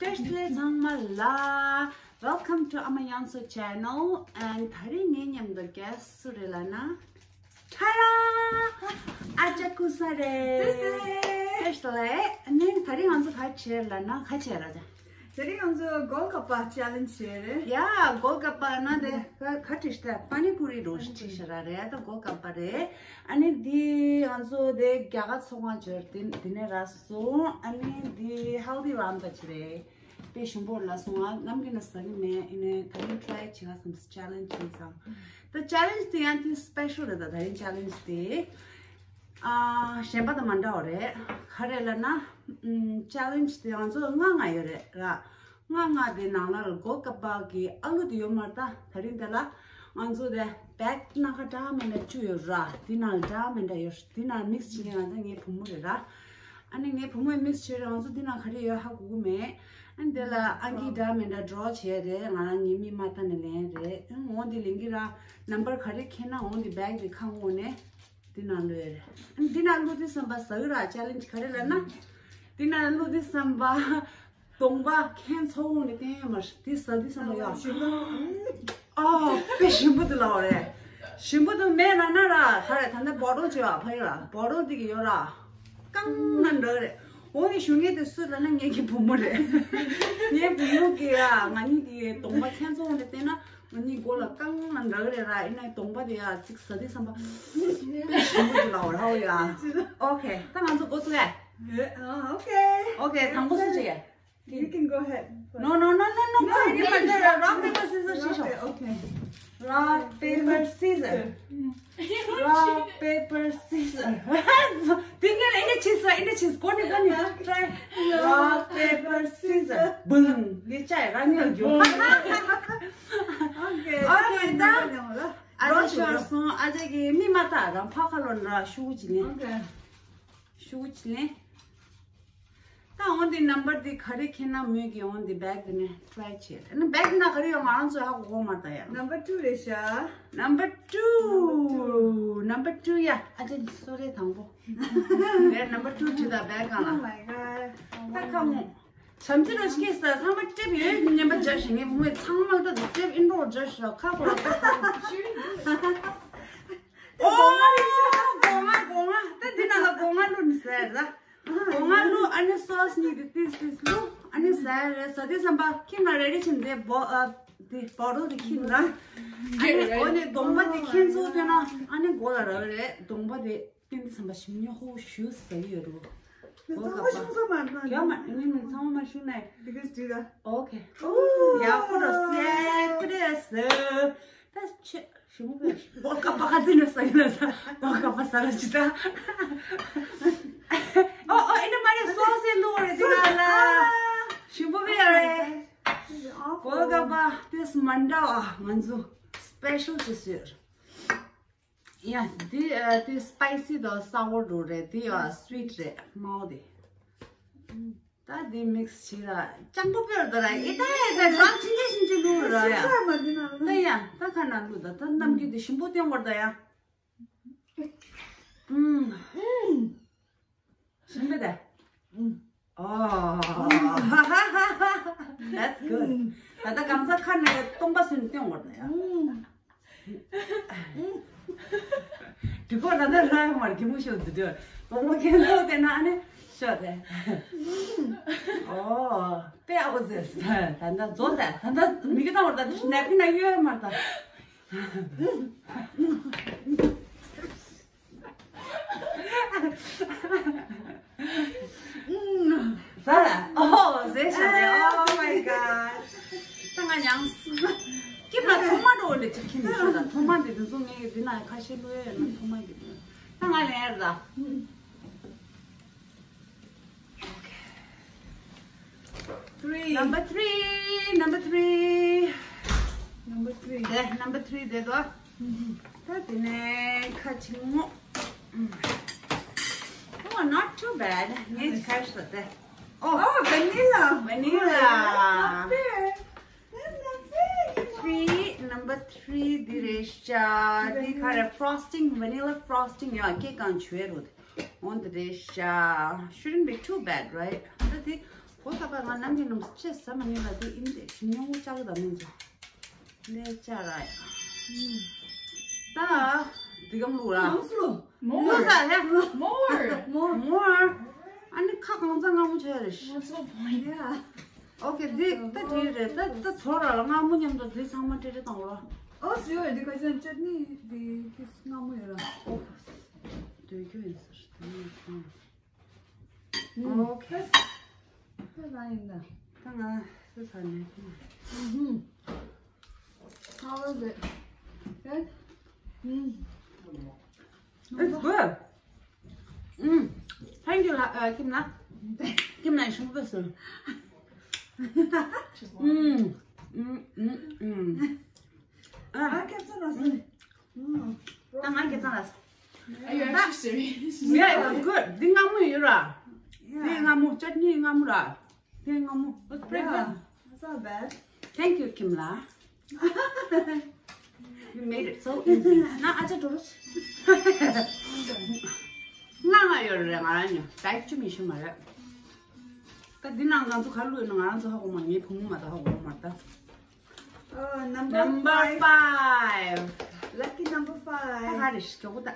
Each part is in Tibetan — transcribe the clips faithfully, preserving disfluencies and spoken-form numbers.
བཀྲ་ཤིས་བདེ་ལེགས་ཚང་མ་ལ། Welcome to ཨ་མ་དབྱངས་མཚོ་channel and དེ་རིང་ངའི་མཉམ་དུ་guest སུ་རེད་ལབ་ན། ཁྲ་ར། ཨ་ཅག་ཀུ་ས་རེད། བཀྲ་ཤིས་བདེ་ལེགས། ཨ་ནི་དེ་རིང་ང་ཚོ་ག་བྱེད་ལབ་ན་ག་བྱེད་ར་ཅག་དེ་རིང་ང་ཚོ་གོལ་ག་པ་challenge བྱེད་རེད། ཡ་གོལ་ག་པ་ན་དེ་ག་ག་ཁྲིད་ཤག་པ་ནི་པུ་རི་རོ་ཁྲིད་ཤག་ར་རེད། ད་གོལ་ག་པ་རེད། ཨ་ནི་འདི་ང་ཚོ་དེ་རྒྱ་གར་ཚོང་ཁང་འབྱོར་དེ་དེ་ནས་རག་སོང་། ཨ་ནི་འདི་ཧལ་དི་རམ་ད་ཅི་རེད། དཔེ་ཞིམ་པོ་ལ་སོང་ང་ནམ་རྒྱུན་ན་ཟ་གི་མེད། ཨ་ནི་དེ་རིང་try བྱེད་ག་བསམ། challenge བྱེད་བསམ། ད་challenge དེ་ཡང་དེ་special རེད། ད་དེ་རིང་challenge དེ། ཨ་གཞན་པ་དང་མ་འདྲ་བ་རེད། ག་རེ་ལབ་ན། ཨམ་challenge དེ་ང་ཚོ་ལྔ་ལྔ་ཡོད་རེད་ར། ལྔ་ལྔ་དེ་ནང་ལ་གོལ་ག་པ་གི་ཨ་ལུ་དེ་ཡོད་མ་རེད། ད་དེ་རིང་དེ་ལ་ང་ཚོ་དེ་bag སྣ་ཁ་འདྲ་མི་འདྲ་བཅུ་ཡོད་ར། དེ་ནང་འདྲ་མི་འདྲ་ཡོད། དེ་ནང་mix བྱེད་མཁན་ང་ཚོ་ངའི་བུ་མོ་རེད་ར། ཨ་ནི་ངའི་བུ་མོས་mix བྱས་ར། ང་ཚོ་དེ་ནང་ག་རེ་ཡོད་ཧ་གོ་གི་མེད། ཨ་ནི་དེ་ལ་ཨང་ཀི་འདྲ་མི་འདྲ་draw བྱས་རེད། ང་རང་ངའི་མིག་མ་ལྟ་ནས་ལེན་རེད། ཨ་འོང་དེ་ལེན་གི་ར། number ག་རེ་འཁེལ་ན་འོང་དེ་bag དེ་ཁ་སྔོག་ནས། འདི་ནང་བླུགས་ཡ་རེད། འདི་ནང་བླུགས་དུས་ཙམ་པ་ཟ་གི་ར། challenge ག་རེ་ལབ་ན། འདི་ནང་བླུགས་དུས་ཙམ་པ་གདོང་པ་ཁྱེད་ཚོ་འོང་ནས་བསྟན་ཡ་མ་རེད། འདི་ཟ་དུས་ཙམ་པ་ཡ། ཞིམ་པོ། ཨ་དཔེ་ཞིམ་པོ་འདུག་ལབ་པ་རེད། ཞིམ་པོ་འདུག་མེད་ལབ་ན་ར་ག་རེ། ད་ལྟ་bottle བྱས་པ་ཕ་གི་ར། bottle འདི་གི་ཡོད་ར། རྐང་ན་འདྲ་གི་རེད། འོ་ནི་ཞུ་མཁན་དེ་སུ་ལབ་ན་ངེད་ཀྱི་བུ་མོ་རེད། ངའི་བུ་མོ་གིས་ར་ང་གཉིས་ཀྱི་གདོང་པ་ཁྱེད་ཚོ་འོང་ནས་བསྟན་ན། ང་གཉིས་མགོ་ལ་རྐང་ལ་འདྲ་གི་རེད་ར། ཡིན་ནའི་གདོང་པ་དེ་ཡ་ཅིག་ཟ་དུས་ཙམ་པ་དཔེ་ཞིམ་པོ་འདུག་ལབ་པ་ར། འོ་ཡ། okay ད་ང་ཚོ་འགོ་ཚུགས་ཡ། Okay དང་པོ་སུ་བྱེད་ཡ། You can go ahead. No, no, no, no, no, no. Rock, paper, scissors ཤོག Okay. Rock, paper, scissors. Rock, paper, scissors. དེ་ངས་ཨེ་འདྲ་བྱས་སོང་། ཨེ་འདྲ་བྱས་སོང་། གོ་ནི་གོ་ནི། Try. Rock, paper, scissors. བུང་། ངས་བཅག་ཡ་རང་ཉིད་ལ་འཇོག Okay. Okay ད་ཨ་ཅག་ཤོར་སོང་། ཨ་ཅག་གིས་མིག་མ་ལྟ་རང་ཕར་ཁ་ལོག་ན་ར། ཤུ་གུ་ཅིག་ལེན། Okay. ཤུ་གུ་ཅིག་ལེན། ད་འོང་དེ་number དེ་ག་རེ་འཁེལ་ན་མོས་ཀྱིས་འོང་དེ་bag དེ་ནས་try བྱེད། ཨ་ནི་bag དེ་ན་ག་རེ་ཡོད་ང་རང་ཚོས་ཧ་གོ་གོ་མ་རེད་ད་ཡ། Number two རེད་ཤག Number two. Number two ཡ། ཨ་ཅེ་སོ་རེ་དང་པོ། ངས་number two བྲིས་ད་bag གང་ལ། Oh my god. ད་ཁ་མོ། བྱམས་བརྩེ་རོ་ཤི་ས་ཚང་མ་ཊེབ་ཡོད་སྙམ་པ་འཇགས་ཤིང་ངས་བུ་མོས་ཚང་མ་ད་ཊེབ་ཨིན་འགྲོ་འཇགས་ཤིང་ཁ་ཁོ་ལ་ད། ཨོ། སྒོ་ང་སྒོ་ང་ད་འདི་ནང་ལ་སྒོ་ང་བླུགས་ནི་ཟེར་ད། སྒོ་ང་བླུགས། ཨ་ནི་sauce གཉིས་དེ་ཏིས་ཏིས་བླུགས། ཨ་ནི་ཟ་ཡ་རེད། ཟ་དུས་ཙམ་པ་ཁྱི་ང་རེ་རེ་བྱིན་དེ་བོ་ཨ་དེ་bottle དེ་ཁྱི་ལ། ཨ་ནི་འོ་ནི་གདོང་པ་དེ་ཁྱི་ཚོ་ཐོན་ན་ཨ་ནི་མགོ་ལ་རག་རེད། གདོང་པ་དེ་ཏིན་ཏིན་ཙམ་པ་ཞིམ་ཉོ་ཧོ་ཞུ་ཟ་ཡི་ཡོད་རུ། ནི་ཚང་མ་ཤུང་ས་མ་ན་ཡ་མ་ནི་ནི་ཚང་མ་ཤུང་ནས། Because do that. Okay. Oh. ཡག་པོ་རེད་ཟེར་ཀུ་རེ་ཟེར། ད་ཆེ། ཞིམ་པོ་བས། བོ་ཀ་པ་ཁ་ཚིག་ནས་ཟ་ཡིན་ན་ཟ། བོ་ཀ་པ་ཟ་ལ་ཅི་ད། ཨོ་ཨོ་ཨེ་ནི་མ་རེད། སོ་སེ་ལུ་རེད་དེ་ག་ལ། ཞིམ་པོ་བས་ཡ་རེད། བོ་ཀ་པ་དེས་མ་འདྲ་བ་ང་ཚོ་special ཅིག་བཟོས། ཡ་དེ་དེ་spicy དང་sour རུ་རེད། དེ་ཡ་sweet རེད། མའོ་དེ། ད་དེ་mix བྱས་ལ་སྤྱང་པོ་པོར་ད་ར་ཨེ་ད་ཨེ་ད་རང་ཆིན་ཆིན་ཆིན་ཆིན་ལུག་ར་ཡ། ཤུང་ས་མ་དེ་ན་ལ། ད་ཡ་ད་ཁ་ན་ལུག་ད་ད་རྣམ་འགྱུར་དེ་ཞིམ་པོ་སྟོན་བར་ད་ཡ། ཨུམ། ཞིམ་པོ་ད། ཨུམ། ཨོ། That's good. ད་ད་གང་ཟག་ཁ་ནས་སྟོང་པ་སུན་སྟོན་བར་ད་ཡ། ཨུམ། དུས་འཁོར་ད་ལྟ་ལྷ་ཡོང་བར་གི་མུ་ཤོད་དུ་དུ་བོང་བུ་ཁྱེད་ཚོ་དེ་ན་ཨ་ནི་ཤོད་དེ། ཨོ་དཔེ་ཨོ་ཟེར། ད་ལྟ་རྫོགས་ཟེར། ད་ལྟ་མི་གི་ད་བར་ད་ནད་ཀི་ན་གཡོལ་མར་ད། ཟ་ལ། ཨོ་ཟེར་ཤ་ནས། Oh my god. ད་ང་ཡང་སྐྱིད་ལ་ཐོག་མ་འགྲོ་འདྲ་ཅིག་ཁྱིམ་ནས་ཤོད་ད། ཐོག་མ་འདི་འདི་ཚོ་ངས་འདི་ན་ཁ་ཤས་བླུགས་ཡོད་ན་ཐོག་མ་གི་འདི་ད་ང་ལེན་ཡར་ད། Three. Number three, number three. Number three. དེ་number three དེ་དོ། ད་དེ་ནས་ཁ་ཆེ་མོ། Oh, not too bad. ངས་ཁ་ཤས་དེ། Oh, vanilla. Vanilla. Not bad. That's not bad. Three, number three འདི་རེད་ཤག་འདི་ག་རེ། frosting, vanilla frosting ཡ་ཀེག་གང་བྱོས་རུ། འོན་ཏེ་རེད་ཤག shouldn't be too bad, right? ད་དེ། གོ་ད་པ་ང་ནམ་གྱི་ནམ་ཆེ་ཟ་མ་ཉན་ལ་དེ་ཨིན་དེ་ཞུ་ཉུང་ངུ་ལྕགས་དང་མིན་ཚོ། ལས་ལྕགས་ར་ཡ། ད་འདི་གམ་ལུག་ར། ནམ་སུ་ལུ། མོ་ཟ་ཧེ། མོ་མོ་མོ། ཨ་ནི་ཁ་གང་ཚ་མངར་མོ་ཆེ་རེ་ཤི། What's the point? Yeah. Okay, འདི་ད་དེ་རེད། ད་ད་ཚོ་ར་ལ་མངར་མོ་མཉམ་དུ་འདི་ཚང་མ་ཏྲེ་ཏྲེ་བཏང་རོགས། ཨོ་སུ་ཡོད་འདི་ག་ཅན་ཅད་ནི་འདི་ཏིས་མངར་མོ་ཡོད་ར། ཨོ་ཁ་སི་འདོད་རྒྱུ་ཡིན་ཟེར་དེ་ནི་ཨོ་ཁེ། ཁྱོད་རང་ཡིན་ད། ད་ང་སུ་ས་ནས། ཧུམ། How was it? Good? Mm. It's good. Mm. Thank you, uh, Kim La. Kim La, ཞིམ་པོ་སོང་། Mm. Mm, mm, mm. ཨ། ང་སྐད་ཆ་ལ་སོང་། ད་ང་སྐད་ཆ་ལ་སོང་། Are you actually serious? Yeah, it was good. འདི་མངར་མོ་ཡོད་ར། འདི་མངར་མོ། ཅད་ནི་མངར་མོ་ར། འདི་མངར་མོ། It's pretty good. Yeah, that's not bad. Thank you, Kim La. You made it so easy. ན་ཨ་ཅག་འགྲོ་རོགས། ང་ང་ཡོད་རེད། ང་རང་ཉོ་ད་ཅུ་མི་ཤི་མ་རེད། ད་འདི་ནང་ང་ཚོ་ག་ལུས་ན་ང་རང་ཚོ་ཧ་གོ་མ། ངའི་བུ་མོ་མ་ད་ཧ་གོ་མ་ད། Oh, number five. Number five. Lucky number five. ད་ག་རེ་ཞིག་ཇོ་གོ་ད།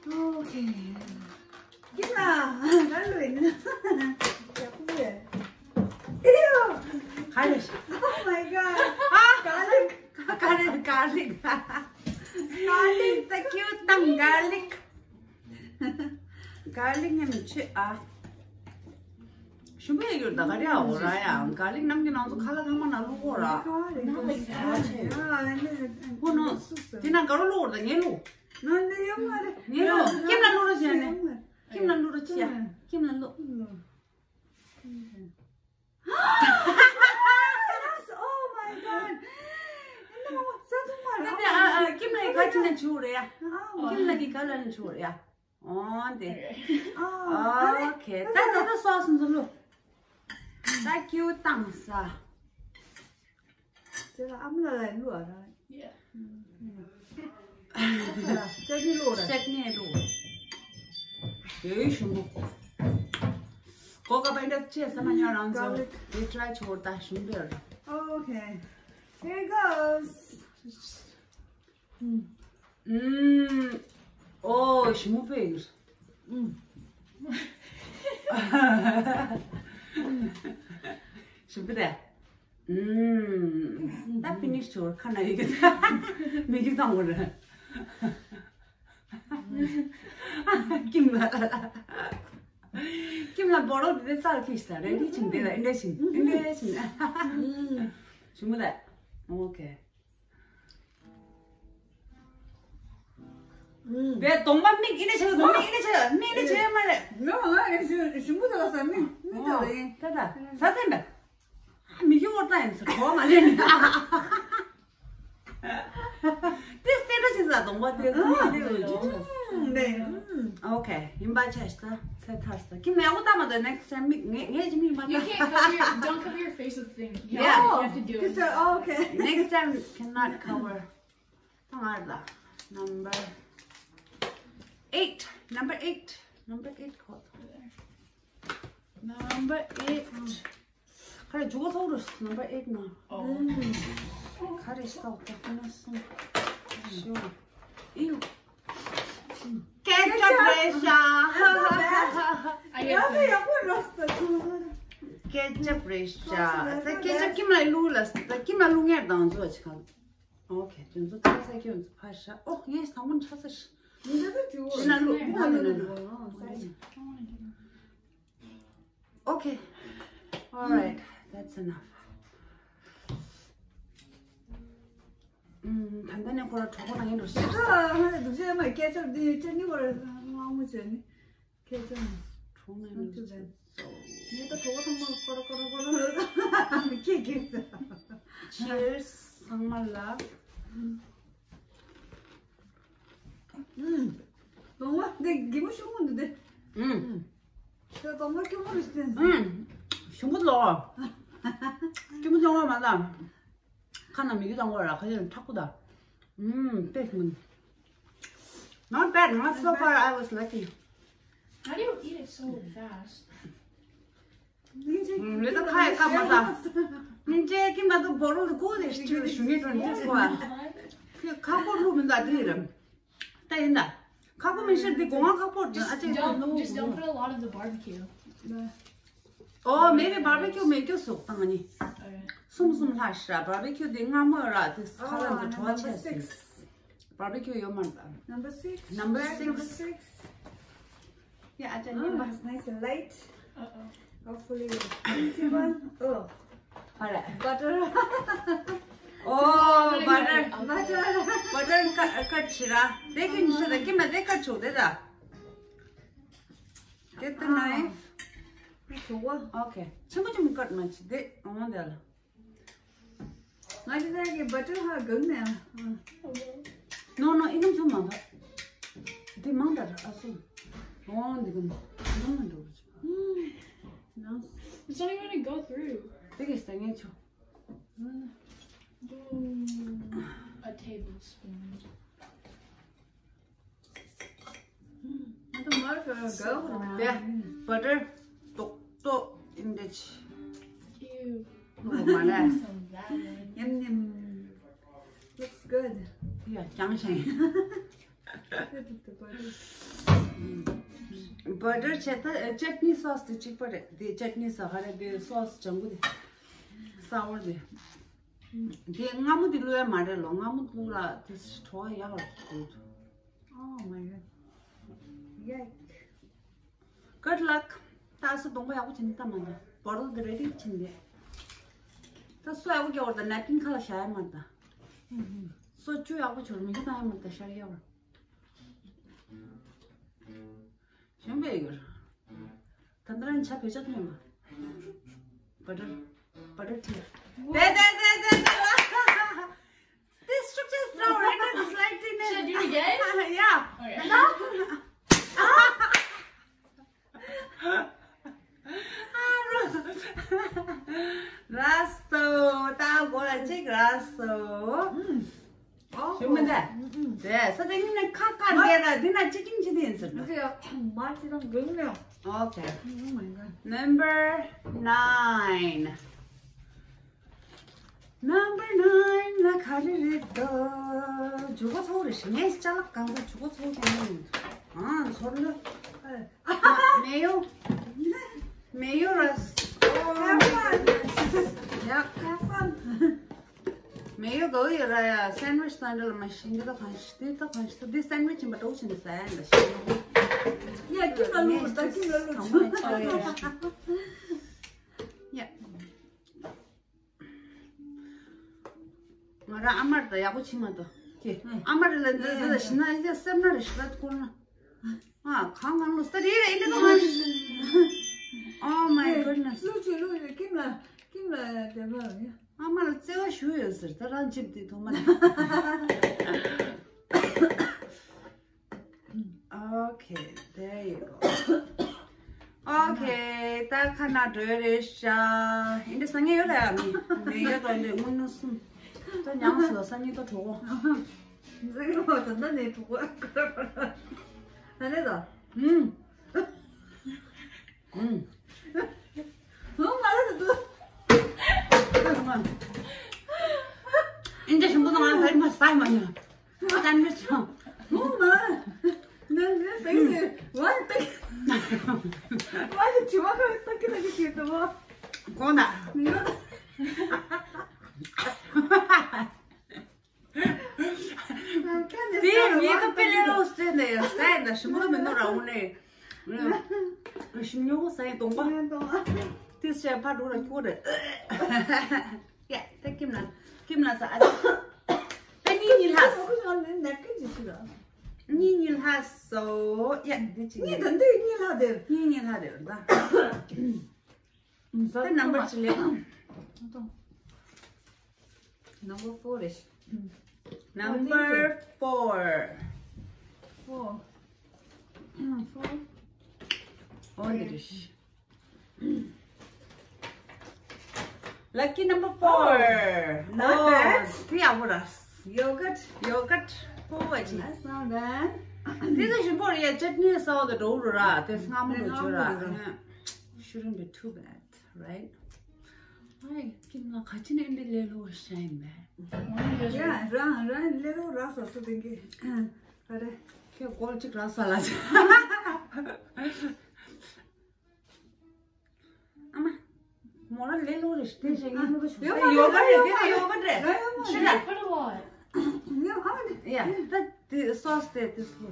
Okay. ཀི་ལ་ག་ལོ་ཡིན། ཡག་པོ་རེད། ཨེ་ཡོ། ག་རེ་ཞིག Oh my god. ཨ། Garlic. ག་རེ་garlic. Garlic. Thank you, garlic. ག་ལི་ཉམས་ཆེ་ཨ། ཞུམ་པའི་ཡོད་ད་ག་རེ་ཨ་འོ་ར་ཡ། ག་ལི་ནམ་གྱི་ནང་ཚོ་ཁ་ལག་ཚང་མ་ན་བླུག་གོ་ར། Not like that. ཁོ་ནོ། དེ་ན་ག་རོ་བླུག་གོ་ར་ད་ངས་བླུག་ང་ལ་ཡོད་མ་རེད། ངས་བླུག་ཁྱིམ་ལ་བླུག་རོགས་བྱས་ནས། ཁྱིམ་ལ་བླུག་རོགས་བྱས་ཡ། ཁྱིམ་ལ་བླུག Oh my god. ཨ་ཨ་ཁྱིམ་ལ་ག་ཅི་ན་བྱུག་རེད་ཡ། ཁྱིམ་ལ་གི་ག་ལ་ན་བྱུག་རེད་ཡ། འོ་དེ། ཨོ་ཁེ། ད་ད་ད་སོགས་སུ་འཛུལ་ལོ། ད་ཀྱུ་བཏང་ས། ཅེ་ལ་ཨམ་ལ་ལ་ལུ་ཨ་ར། ཅེ་ནི་ལུ་ར། ཅེ་ནི་ལུ། ཡོད་ཞུ་མོ། གོ་ག་པ་འདྲ་ཅེ་ས་མ་ཉོ་རང་ཚོ། དེ་ཊ་རའི་ཆོར་ད་ཞུ་འདོད་ར། Okay. Here goes. ཨུམ། ཨོ་ཞི་མོ་པེ་ཡིན། ཨུམ། ཞི་མོ་པེ་རེད། ཨུམ། ད་ཕི་ནིཤ་ཆོར་ཁ་ན་ཡི་གེ་མི་གི་བཏང་བ་རེད། ཀིམ་ལ། ཀིམ་ལ་བོ་རོ་དེ་ཚར་ཁིས་ད་རེ་ཌི་ཆིན་དེ་ལ་ཨིན་དྲ་ཆིན་ཨིན་དྲ་ཆིན། ཞི་མོ་ད། ཨོ་ཁེ། དེ་གདོང་པ་མིག་ཨི་ནས་ཆེ། གདོང་མིག་ཨི་ནས་ཆེ། མིག་ཨི་ནས་ཆེ་མ་རེད། ནོ་ང་ཞུ་ཞུ་མུ་དེ་ལ་ས་མིག་མིག་དེ་ལ་ཡིན། ད་ད་ས་སེམས་པ། མིག་གི་འོར་ད་ཡིན་ས་གོ་མ་ལེན། དེ་སྟེ་འདྲ་ཞིག་ས་གདོང་པ་དེ་མིག་དེ་ལ་ཡིན། ཨོ་ཁེ། ཡིན་པ་ཆ་ཤི་ད་ཚེ་ཐར་ས་ཁྱིམ་ལ་ཡག་པོ་ལྟ་མ་དོ། ནེགསི་ཊའིམ་མིག་ངས་ངས་ཀྱི་མིག་མ་You ད། Can't cover your, don't cover your face with things. You Yeah. Have to, you have to do it. Oh, okay. Next time cannot cover. ད་ང་ལ་number eight. Number eight. Number eight ཁོ། Number eight. ག་རེ་འཇུག་ག་ཚོགས་རུ་number eight ན། ག་རེ་ཤི་ཏོག་ཏོག་ན་སོང་། ཤོ། ཨིའུ། Ketchup རེད་ཤག་ཡག་པོ་ཡག་པོ་རོ་སྟ་ཁུ། Ketchup རེད་ཤག་ད་ketchup ཁྱིམ་ལ་བླུག་ལ་ད་ཁྱིམ་ལ་བླུག་ངེར་དང་ཚོ་ཅི་གང་། ཨོ་ཁེ། དེ་ཚོ་ཚ་ཚ་ཁྱོད་ཚོ་ཕར་ཤ། ཨོ་ངས་ས་མོན་ཆ་ས་ཤི། འདི་ད་ཅུ་ཅི་ན་ལུ་ང་ལུ་ན་ལུ། Okay. All right. That's enough. ད་ལྟ་ནས་ཁོ་ར་གྲོགས་པོ་ནང་ཡིན་འགྲོ་ཤག་ང་ལ་འདུག་ཅེས་མ་སྐད་ཆ་འདི་ཅེ་ནི་བར་ངང་མོ་བྱས་ནི། ཁྱེད་ཚོ་གྲོང་ནས་ནོར་ཅི་ལེན། ངས་ད་གྲོགས་པོ་ཚང་མ་ཀོ་ར་ཀོ་ར་ཀོ་ར་ཁྱེད་ཀྱིས། Cheers ཚང་མ་ལ། ཨུམ། གདོང་པ་འདི་གད་མོ་ཤུགས་མོ་འདུག་སྟེ། ཨུམ། ཁྱོད་གདོང་པ་སྐྱུར་མོ་རེད་ཟེར། ཨུམ། ཞུམ་པོ་ལོ། སྐྱུར་མོ་གདོང་པ་མ་ལ། ཁ་ན་མི་གི་དང་པོ་ར་ཁ་ཡོད་མཁྲེགས་པོ་ད། ཨུམ། དཔེ་ཀུན། Not bad, not so far. I was lucky. How do you eat it so fast? ལེ་ད་ཁ་ཡ་ཁ་མ་ས། སྙིང་རྗེ་ཀི་མ་ཏོ་བོ་རོ་ལ་ཀུ་ལེ་ཤི་ལ་ཤུ་མི་ཏོན་ཏེ་སོ་ཨ། ཁ་ཁོ་ལུ་མི་འདའ་དེ་རམ། ད་ཡིན་ད། ཁ་ཁོ་མི་ཤི་དེ་གོང་ང་ཁ་ཕོར་ཏེ་ཨ་ཅེ་ཁོ་ནོ། Just don't put a lot of the barbecue. Oh, maybe barbecue make you sok tang ni. Sum sum la sha barbecue de nga mo ra this color the choice. Barbecue yo man. Number six. Number six. Number six. Yeah, I tell you. It's nice and light. Uh-oh. Hopefully, easy one. Oh. All right. Butter. Oh, butter. Butter. Butter cut, cut chira. They can show the Kim, they cut show, they da. Get the knife. Okay. Chama chama cut much. They on the. Nga chi sa ki butter ha gung ne. No, no, inam chuma ba. They mang da asu. Oh, they gun. No, no, no. No. It's not even gonna go through. They can stay in. A tablespoon. ང་ཚོ་མར་ག་ག་ཧོ་ར། དེ་བ་ཏར་ཏོག་ཏོག་ཨིན་དེ་ཆི། Ew. ཨོ་མ་ལེ། Some of that one. Yum yum. Looks good. ཡ་ཅང་ཤེས། Good with the butter. བ་ཏར་ཆེ་ད་ཅེ་ཊི་ནི་སོ་སི་དེ་གཅིག་པ་རེད། དེ་ཅེ་ཊི་ནི་སོ་ཧ་རེ་དེ་སོ་སི་ལྗང་གུ་དེ་སའོར་དེ། དེ་སྔ་མོ་དེ་བླུག་ཡ་མ་རེད་ལོ། སྔ་མོ་བླུག་ལ་དེ་བྲོ་བ་ཡག་རེད། Oh my god. Yikes. Good luck. ད་སུ་གདོང་པ་ཡག་པོ་བྱིན་ད་མ་ད། བོ་ཊལ་དེ་རེ་ཌི་བྱིན་དེ། ད་སུ་ཡག་པོ་རྒྱག་བར་ད་ནེབ་ཀིན་ཁ་ལ་བཞག་ཡ་མ་ད། སོ་བཅུ་ཡག་པོ་བྱོར་མི་གི་ད་ཡ་མ་ད་ཤར་ཡ་བར། གཞན་པའི་ཡོད། ད་ལྟ་རང་ཆ་བེད་སྤྱོད་ཐུབ་མ། བ་ཏར། བ་ཏར་ཐི། དེ་དེ་དེ་དེ་དེ། This should just throw right at the slide in. Should I do it again? Yeah. Okay. No. ར་སོ། ད་གོ་ལ་ཅིག་ར་སོ། ཞུ་མི་འདྲ། དེ་ས་དེ་ཉིན་ནས་ཁ་ཁ་འདེ་ར་འདི་ན་ཅི་ཅིང་ཅི་དེ་ཡིན་ཟེར། Okay. Number nine. Number nine ལ་ག་རེ་རེད་དོ། ཇུ་གོ་ཚོ་རེ་ཞིག་ངས་ཅ་ལག་གང་ག་ཇུ་གོ་ཚོ་གང་ཡིན། ཨ་ཚོར་ལོ། མེ་ཡོ། མེ་ཡོ་ར། ཡ། མེ་ཡོ་གོ་ཡོད་ར་ཡ། སེན་ཝིཆ་སྟན་ལ་མ་ཤིན་འདི་ད་གང་ཤི་འདི་ད་གང་ཤི་འདི་སེན་ཝིཆ་ཡིན་པ་འགྲོ་བཞིན་ཟ་ཡ་འདྲ་ཤི། ཡ་ཁྱི་ལ་ལུ་ད་ཁྱི་ལ་ལུ། ཡ། ང་རང་ཨ་མར་ད་ཡག་པོ་བྱེད་མ་ཐུབ་ཀྱི། ཨ་མར་ལ་འདི་འདི་ལ་ཤི་ན་ཡ་སེམས་ན་རེ་ཤི་ད་ཁོ་ན། ཨ་གང་གང་ལོ་སྟ་རེ་རེ་འདི་ད་ང་། Oh my goodness. ལུ་ཆུ་ལུ་ཡོད་ཀིམ་ལ་ཀིམ་ལ་དེ་བ་ཡ། ཨ་མ་ལ་བརྩེ་བ་ཞུ་ཡོད་ཟེར་ད་རང་ཅིབ་དེ་ཐོག་མ་ལ། Okay, there you go. Okay, ད་ཁ་ན་འགྲོ་རེད་ཤག་ཨིན་དྲ་སང་ཉིན་ཡོད་ལ་ཡ་མི་མི་ཡོད་དོ་ལེ་དངུལ་ནོ་གསུམ། ད་ཉང་སོ་སང་ཉིན་ད་གྲོགས། སང་ཉིན་ད་ནས་གྲོགས། ད་ལེ་ད། ཨུམ། ཨུམ། ཨུམ་མ་རེད་དོ། ཨིན་དྲ་ཞིམ་པོ་དང་ང་ཕ་མ་ས་མ་ཉོ། ཙན་མི་ཆོ། ཨུམ་མ། ནན་ནན་སེང་སེ། ཝན་ཏེ། ཝན་ཏེ་ཅི་མ་ཁ་ཏ་ཀི་ཏ་ཀི་ཅི་ཏོ་བ། གོ་ན། ནོ། དེ་མི་ཁ་པེ་ལེ་རོ་སྟེ་ནས་སའི་ན་ཞིམ་པོ་མི་ནོ་ར་འོ་ནས། ཞིམ་ཉོ་གོ་སའི་གདོང་པ། དེ་སའི་ཕ་འགྲོ་ར་ཁྱོ་རེ། ཡ་ད་ཀིམ་ལ་ཀིམ་ལ་ས་ཨ་ད་གཉིས་གཉིས་ལྷག་གཉིས་གཉིས་ལྷག་སོ་ཡ་འདི་ཅི་གཉིས་ད་འདི་གཉིས་ལྷག་དེ་གཉིས་གཉིས་ལྷག་དེ་ད། ད་ནམ་བར་ཅི་ལེ། Number four is. Number four. Four. Mm, four. Oh, there is. Lucky number four. Oh, not bad. Three hours. Yogurt. Yogurt. Oh, that's not bad. This is important. Yeah, chutney is all the door. This is not good. Shouldn't be too bad. Right? ཨའི་ཀིམ་ལ་ཁ་ཅིག་ནས་འདི་ལས་ལོ་ཤ་ཡིན་པས། ཡ་རང་རང་ལས་ལོ་རག་ས་སུ་དེང་གི་ཨ་རེ། ཁྱེད་སྐོར་གཅིག་རག་ས་ལ་ཅི། ཨ་མ། མོ་ར་ལས་ལོ་རེ་ཞིག་དེ་ཞིག་ཡིན་ནོ་ཞུ། ཡོ་ག་རེད། དེ་ཡོ་ག་རེད། ར་ཡོ་མ་ཤི་ར། Put a lot. ཡོ་ཨ་མ་ནི། ཡ་ད་དེ་སོ་སི་དེ་དེ་སུ།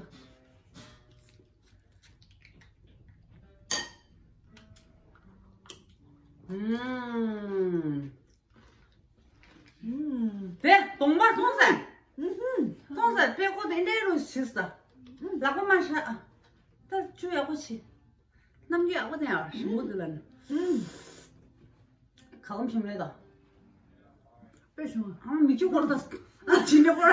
ཨུམ། ཨུམ། དེ་གདོང་པ་མཐོང་ས། ཨུམ། མཐོང་ས་དཔེ་ཀོ་དེ་འདྲའི་རུ་ཞིག་ས། ལག་པ་མ་ཤ། ད་ཆུ་ཡག་པོ་ཆེ། རྣམ་འགྱུར་ཡག་པོ་ལྡན་ཡ་ཞིམ་པོ་འདུག་ལ་ནི། ཨུམ། ག་གམ་ཞིམ་རེད་ད། དཔེ་ཞིམ། ཨ་མིག་ཆུ་འཁོར་ད། ཨ་ཅི་འདྲ་འཁོར།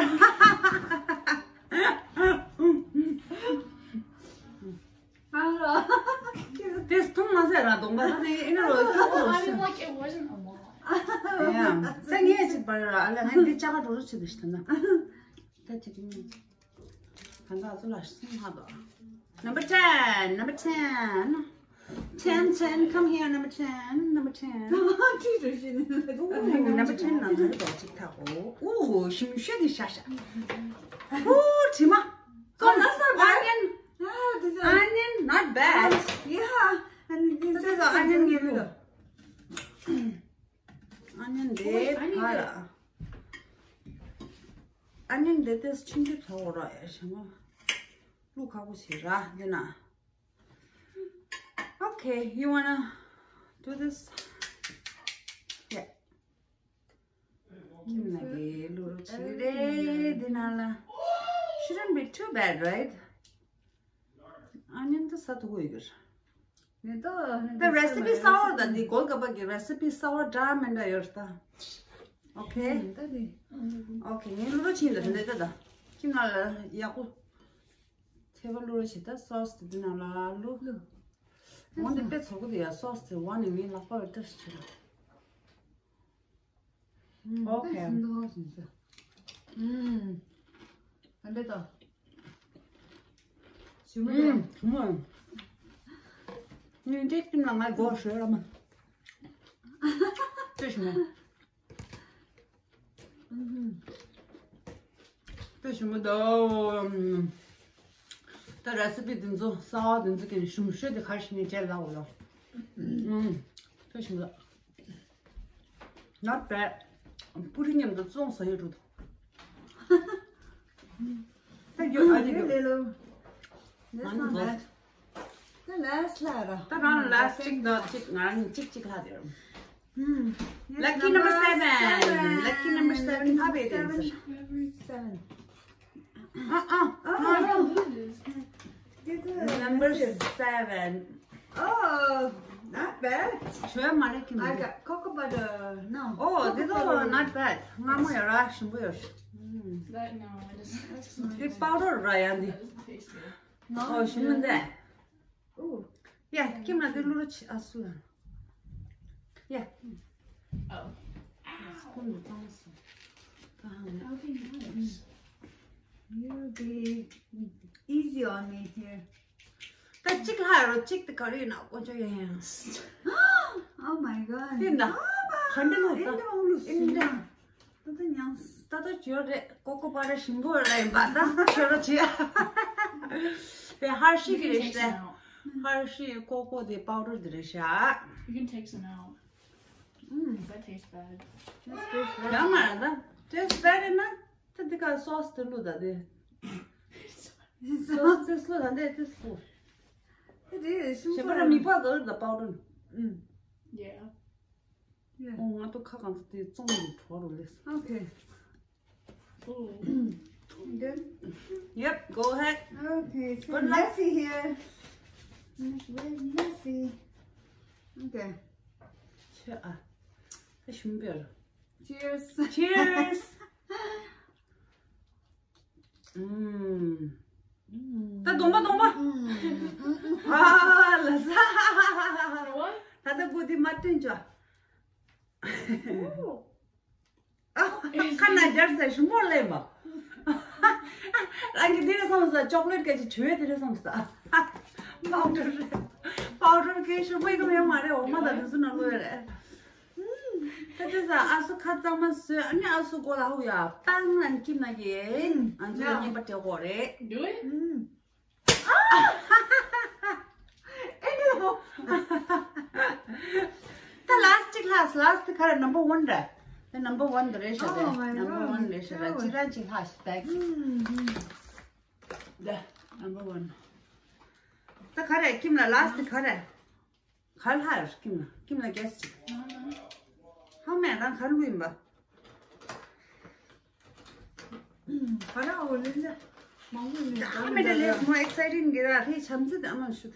ཨ་རོ། དེ་མཐོང་མ་ཟད་ར་གདོང་པ་ད་ནི་ཨེ་ན་རོ་ཁྱོད་ཁོ་རོ། I mean, like, it wasn't a lot. ཡ་ད་ངས་ཅིག་པར་ར་ཨ་ལ་ངས་འདི་ཅག་ག་འགྲོ་རུ་ཆུ་དུ་ཞིག་ད་ན། ད་ཅིག་ངས། གང་ལྟར་ཚོ་ལ་སུན་ཧ་དོ། Number ten, number ten. Ten, ten, come here, number ten, number ten. ཅི་ཞིག་ཞིག་ནི། Number ten ནང་ཚུད་དོ་ཅིག་ཐག་ཨོ། ཨོ་ཞིམ་ཤོས་དེ་ཤ་ཤ། ཨོ་དྲི་མ། Oh, that's not bad. Onion. Ah, this is Onion, not bad. Yeah, and this is onion. ཨ་ནི་འདི་ཕ་ལ། ཨ་ནི་འདི་དེ་ཆུང་ཆུང་ཐོག་ར་ཡ་ཞེ་མ། ལུ་ཁ་པོ་བྱེད་ར་འདི་ན། Okay, you wanna do this? Yeah. ཁྱིམ་ན་གི་ལུ་རུ་ཆི་རེད་འདི་ན་ལ། Shouldn't be too bad, right? ཨ་ནི་འདི་ས་ཐུག་གོ་ཡི་གི་ར། ད་recipe གསར་པ་དང་འདི་གོ་ག་པ་གི་recipe གསར་པ་འདྲ་མི་འདྲ་ཡོད་ད། Okay. Okay, ངས་ལུ་རོ་ཕྱིན་ད་འདི་ད་ད། ཁྱིམ་ནང་ལ་ཡག་པོ། ཐེ་བ་ལུ་རོ་ཞིག་ད་sauce དེ་འདི་ནང་ལ་ལུ། འོན་ཏེ་དཔེ་ཚོགས་གི་ཡ་sauce དེ་བ་ནི་ངའི་ལག་པ་ར་ཏྲ་ཞིག་ཆེ་ར། Okay. ཨུམ། ཨ་འདྲེ་ད། ཞུ་མོ་ཨུམ། ཞུ་མོ། ཉིན་གཅིག་ཙམ་ལ་ང་སྒོ་ཞོལ་ལ་མ། ཅི་ཞུ་མོ། ཨུམ། དཔེ་ཞིམ་པོ་འདུག་ད་recipe འདི་ཚོ་གསར་པ་འདི་ཚོ་གི་ཞིམ་ཤོས་དེ་ག་རེ་ཞིག་ནས་བྱས་ལ་འོ་ལོ། ཨུམ། དཔེ་ཞིམ་པོ་འདུག Not bad. པུ་རི་མཉམ་དུ་བཙོང་ས་ཡོད་འགྲོ་འདུག་ད་ཡོད་ཨ་ནི་ཡོད། ལེ་ལོ། That's not bad. ད་last ལ་ར། ད་རང་last གཅིག་དང་གཅིག་ང་རང་གཉིས་གཅིག་གཅིག་ལྷག་དེ་རུ། Lucky number seven. Lucky number seven. ཕ་བེ་དེ་ཚོ། Seven. ཨ་ཨ། Number seven. Oh, not bad. ཞོ་ཡ་མ་རེད་ཀི་མ། I got cocoa butter. No. Oh, this is not bad. མངར་མོ་ཡོད་ར་ཞིམ་པོ་ཡོད། That, no, it doesn't. དེ་powder ར་ཡ་འདི། That doesn't taste good. Oh, ཞིམ་མི་འདུག Oh. Yeah, ཁྱིམ་ལ་དེ་བླུག་རོགས་བྱེད་ཨ་སུ་ལ། Yeah. Oh. སྐུ་མི་གཙང་སོང་། ད་ཧང་ལ། Okay, nice. You be easy on me here. ད་གཅིག་ལྷག་རོ་གཅིག་དེ་ག་རེ་ཡིན་ན་དཀོན་མཆོག་ཡིན་ཡང་། Oh my god. དེ་འདྲ། ག་འདྲ་ལ་ད། ཨིན་འདྲ་འོང་ལུགས་ཨིན་འདྲ། ད་ད་མྱངས། ད་ད་ཁྱོད་རེད་ཀོ་ཀོ་པ་ར་ཞིམ་པོ་ར་ཡིན་པ་ད་ཁྱོད་ར་བྱེད། དེ་ཧར་ཤི་གི་རེད་ཤག་ཧར་ཤི་ཀོ་ཀོ་དེ་པའུ་ཌར་དེ་རེད་ཤག You can take some out. Mm. That tastes bad. ཡང་མ་ར་ད་taste bad ན་ད་འདི་ག་སོ་སི་དེ་བླུགས་ད་དེ། སོ་སི་དེ་བླུགས་ད་འདི་དེ་བླུགས། དེ་རེད་ཞིམ་པོ་ར་མི་པ་ག་ར་ད་པའུ་ཌར། Mm. Yeah. Yeah. ཨོ་ང་ཏོ་ཁ་གང་ཚ་དེ་བཙོང་ནས་བྲོ་རུ་ལེས། Okay. Ooh. Good? Yep, go ahead. Okay, so Good luck. Messy here. It's very messy. Okay. ཆེ་ཨ། ད་ཞིམ་པོ་ཡོད། Cheers. Cheers. ད་གདོང་པ་གདོང་པ། ཨ་ལ་ས། ད་ལྟ་གོ་དེ་མ་བསྟན་ཅོ། ཨ་ཁ་ན་རྒྱར་ཟེར་ཞུ་མོ་ལེན་པ། རང་གི་དེ་རེད་བསམ་ས་ཅོག་ལེ་ཊི་སྐད་ཅིག་བྱོས་དེ་རེད་བསམ་ས། པའོ་ཌར་རེད། པའོ་ཌར་གས་ཤོག་བུ་ཡི་གམ་ཡོད་མ་རེད། འོ་མ་དང་དེ་ཚོ་ནང་བླུགས་ཡོད་རེད། ད་དེ་ས་ཨ་སུ་ཁ་གཙང་མ་བཟོས། ཨ་ནི་ཨ་སུ་གོ་ལ་ཧུ་ཡ་པང་ལ་ཁྱིམ་ན་གི་ང་ཚོ་ལ་རྔན་པ་སྤྲད་དགོས་རེད། Do it. ད་ལ་སི་ཊིག་ལྷག་ལ་སི་ཊིག་ག་རེ་number one རེད། དེ་number one དེ་རེད་ཤག་དེ། Oh my number one God. རེད་ཤག་དེ། གཅིག་རང་གཅིག་ལྷག་ཤག་དེ། ད་number one ད་ག་རེ། ཁྱིམ་ལ་ལ་སི་ཊིག་ག་རེ། ག་ལྷག་ཡོད། ཁྱིམ་ལ་ཁྱིམ་ལ་གེ་སི་ཊི། ཧ་མེ་རང་ག་རེ་ལུས་ཡིན་པ། ཧ་ར་འོ་ལེ་ལེ། མང་པོ་ནས་ཧ་མེ་ད་ལས་མོ་ཨེག་སའི་ཊིང་གི་ར་ཧེ་བྱམས་བརྩེ་དང་ཨ་མ་ཤུ།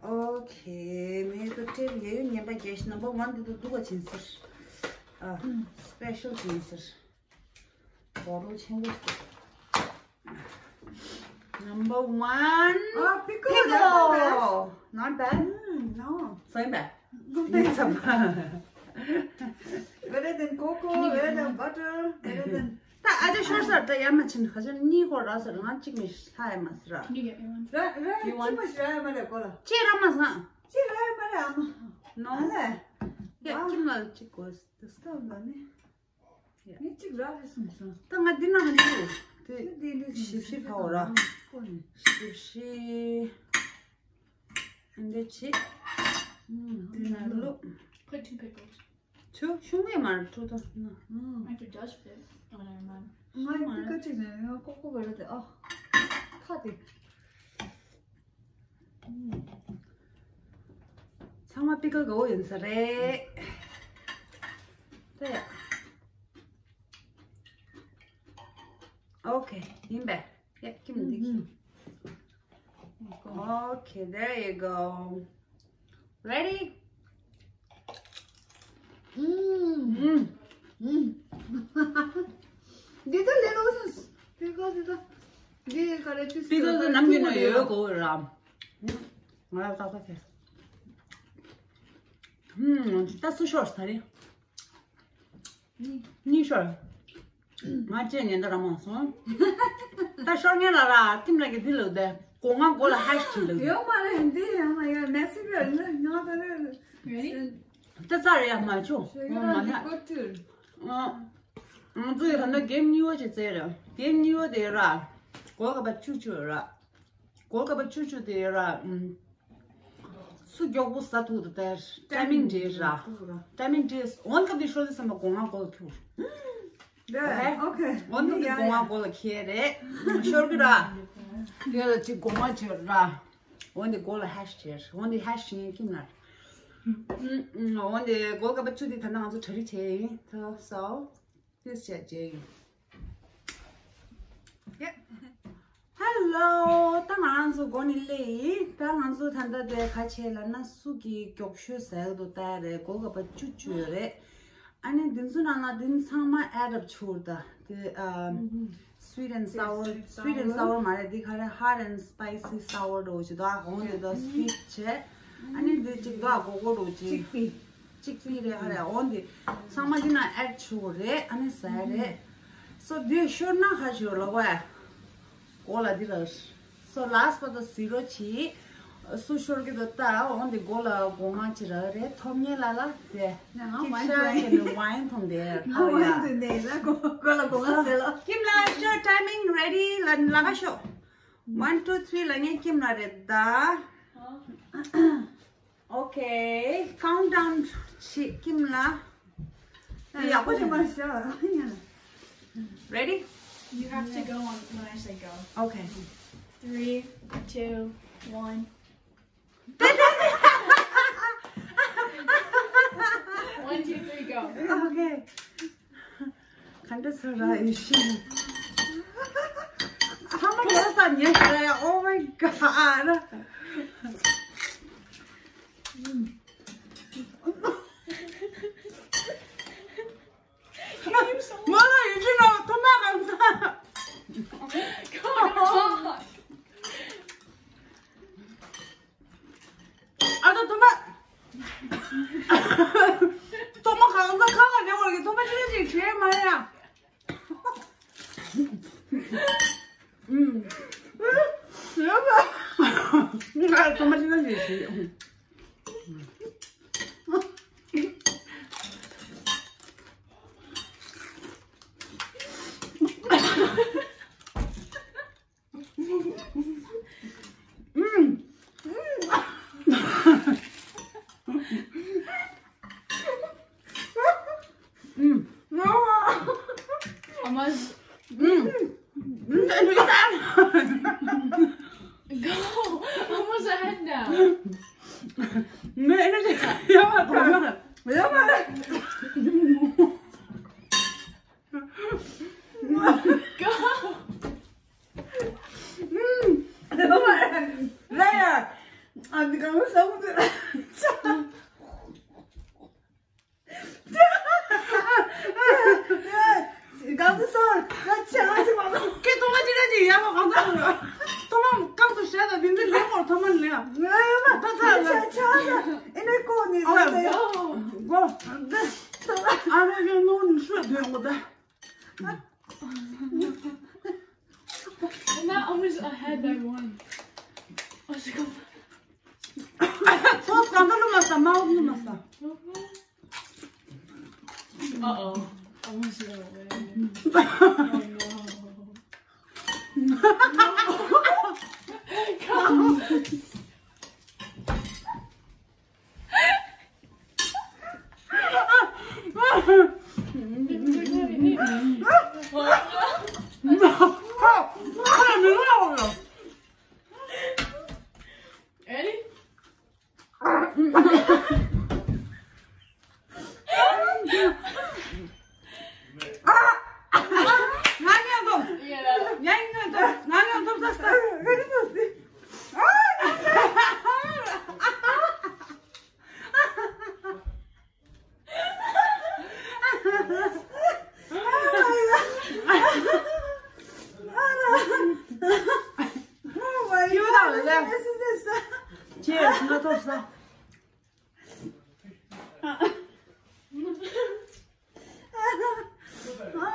ཨོ་ཁེ། མེ་ཏོ་ཏྲེ་ཡེ་ཡོ་ཉན་པ་རྒྱལ་ཤི་number one དུ་དུ་དུ་ག་ཅིན་སིར། ཨ་སི་པེ་ཤལ་ཅིན་སིར། སྒོར་མོ་ཆེན་པོ་ཞིག Number one. Oh, pickle. Pickle. Not bad. Mm, no. Fine bad. Good. Better than cocoa, better than butter, better than. ད་ཨ་ཅེ་ཤོར་སར་ད་ཡ་མ་ཆིན་ཁ་ཅན་གཉིས་ཁོ་ར་སར་ང་གཅིག་མི་ཤ་ཡ་མ་སི་ར། You get me one. ར་ར། You want? གཅིག་མ་ཤ་ཡ་མ་རེ་ཁོ་ལ། ཅེ་ར་མ་སང་། ཅེ་ར་ཡ་མ་རེ་ཨ་མ། No. ཨ་ལེ། ཡ་ཁྱིམ་ལ་གཅིག་གོ་སི་ཏི་སི་ཀ་ལ་ནི། ངས་གཅིག་རག་རེད་གསུངས་སོང་། ད་ང་འདི་ནང་འདི་དེ་འདི་འདི་ཞིབ་ཞིབ་ཕ་བོ་ར། ཀོ་ནི། ཞིབ་ཞིབ་འདི་ཅི། འདི་ནང་ལོ། Put two pickles. ཆུ་ཤུང་གི་མར་ཐུ་ཐུ་ན། I have to dust it. Oh, never mind. ང་ཡི་ཀ་ཅིག་ནས་ང་ཀོ་ཀོ་བ་ར་དེ་ཨ། ཁ་དེ། ཚང་མ་པི་ཀལ་དགའ་བོ་ཡིན་ས་རེད། ད་ཡ། ཨོ་ཁེ། ཡིན་པས། ཡ་ཁྱིམ་འདི། Okay, there you go. Ready? ཨུམ། ཨུམ། ཨུམ། འདི་ཚོ་ལས་ལོ་སོང་། པི་ཀལ་འདི་ཚོ། འདི་ག་རེ་ཅི། པི་ཀལ་འདི་ནམ་རྒྱུན་ནས་ཡོད་དགོས་ར། ང་ལ་ཏག་ཏག་ཁེ། ཨུམ། ད་སུ་ཤོར་ས་རེད། གཉིས་ཤོར། ང་ཅེ་ཉན་ད་ར་མ་སོང་། ད་ཤོར་ངེ་ལ་ར་ཁྱིམ་ལ་གི་འདི་ལོ་དེ་སྒོ་ང་སྒོ་ལ་ཧེ་ཤི་ལོ། ཡོད་མ་རེད་འདི་ཡང་མ་ཡོད་མེ་སི་བེ་ལ་ང་ད་རེད། Ready? ད་ཚར་ཡ་མ་ཆོ། ཤོ་ཡོད་མ་ར་ན། འདི་ཀོ་ཏུར། ཨ། ང་ཚོ་ཡི་ད་ནི་གེམ་གཉིས་པ་ཅིག་རྩེ་རེད། གེམ་གཉིས་པ་དེ་ར། གོ་ག་པ་ཆུ་ཆུ་ར། གོ་ག་པ་ཆུ་ཆུ་དེ་ར། ཨུམ། སུ་མགྱོགས་པོ་ཟ་ཐུབ་དུ་དེར་ཊའི་མིང་འདྲེས་ར། ཊའི་མིང་འདྲེས། འོན་ཀ་འདི་ཤོར་དུས་ཙམ་པ་སྒོ་ང་སྒོ་ལ་ཐུག Okay. འོན་ཀ་འདི་སྒོ་ང་སྒོ་ལ་ཁེལ་རེད། ཤོར་གི་ར། དེ་ལ་ཅིག་སྒོ་ང་བྱེད་ར། འོན་ཏེ་སྒོ་ལ་ཧེ་ཤི་བྱེད། འོན་ཏེ་ཧེ་ཤི་ཡིན་ཀིམ་ལ། འོན་ཏེ་སྒོ་ཀ་པ་ཆུ་དེ་ད་ནང་ང་ཚོ་གྲ་སྒྲིག་བྱས་ཡིན། ད་སོ། This is Jay. Yeah. Hello. ད་ང་ཚོ་སྒོ་ནས་སླེབས་ཡིན། ད་ང་ཚོ་ད་ལྟ་དེ་ག་བྱས་ལབ་ན་སུ་གི་མགྱོགས་ཤོས་ཟ་གི་འདུག་ལྟ་ཡ་རེད། སྒོ་ཀ་པ་བཅུ་བཅུ་ཡོད་རེད། ཨ་ནི་འདི་ཚོ་ནང་ལ་འདི་ཚང་མ་add up བྱུར་ད། དེ་ཨ། Sweet and sour, sweet and sour མ་རེད། འདི་ག་རེ་hot and spicy sour འདྲ་བོ་ཅིག་འདུག་འོན་ཏེ་ད་sweet བྱས། ཨ་ནི་འདི་ཅིག་འདུག་གོ་གོ་འདྲ་བོ་ཅིག Chickpea. Chickpea རེད་ཧ་རེད། འོན་ཏེ་ཚང་མ་འདི་ན་add བྱུར་རེད། ཨ་ནི་ཟ་ཡ་རེད། So འདི་ཤོར་ན་ཧ་ཤོར་ལ་བ། གོ་ལ་འདི་ལ། So last but the zero ཆི། སུ་ཤོར་གི་འདུག་ལྟ། འོན་ཏེ་མགོ་ལ་སྒོ་ང་ཅི་ར་རེད། ཐོབ་ཉེ་ལ་ལ་དེ། ང་ཁྱི་ཤ་ཁྱི་ནི་wine འཐུང་དེ། ང་wine འཐུང་དེ་ལ་མགོ་མགོ་ལ་སྒོ་ང་ཟེར་ལ། ཁྱིམ་ལ་ཤོ། Timing ready ལ་ལ་ཁ་ཤོ། One, two, three ལ་ངས་ཁྱིམ་ལ་རེད་ད། Okay, countdown ཆི་ཁྱིམ་ལ། ཡག་པོ་བྱུང་མ་ཤོག Ready? You have to go on when I say go. Okay. Three, two, one. One, two, three, go. Okay. ག་འདྲ་སོང་ར་ཡེ་ཤེས། ཚང་མ་ངོ་ས་ཉེ་ས་ར་ཡ། Oh my god. ངོ་ལ་ཡུ་ཅི་ནོ་ཐོ་མ་གང་ས། ཨ་ད་ཐོ་མ། ཐོ་མ་གང་ས་ཁ་ལ་ཉེ་བར་གི་ཐོ་མ་ཅི་ཅི་བྱེད་མ་ཡ། ཨུམ། ཡོད་པ། ང་ཚོ་མ་ཤི་ན་ཞེས་ཞུ། Go! Almost ahead now. Go! Now almost ahead by one. Oh, she got. Sauce got a little mess up, mouth little mess up. Uh-oh. Almost went away. Oh, no. Come on. Ready?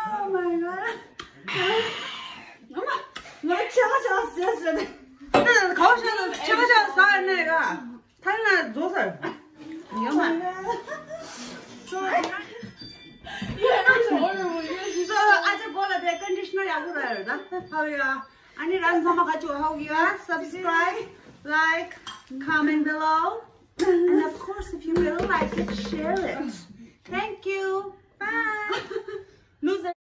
Oh my god. ཨ་མ། ང་ཆེ་བ་ཆེ་བ་ཟེར་ཟེར་ཏེ། གང་ཤེས་ན་ཆེ་བ་ཆེ་བ་ཟ་ནས་ག་ཐ་ན་རྫོགས་ཟེར། ཡོད་མ། So, yeah, that's horrible. Yes, so, ཨ་ཅག་མགོ་ལ་དེ་ཀོན་ཌི་ཤི་ནར་ཡག་པོ་རག་ཡོད་ད། How you are? ཨ་ནི་རང་ཚང་མ་ག་ཅུ་how you are? Subscribe, like, comment below, and of course, if you really like it, share it. Thank you. Bye. Loser.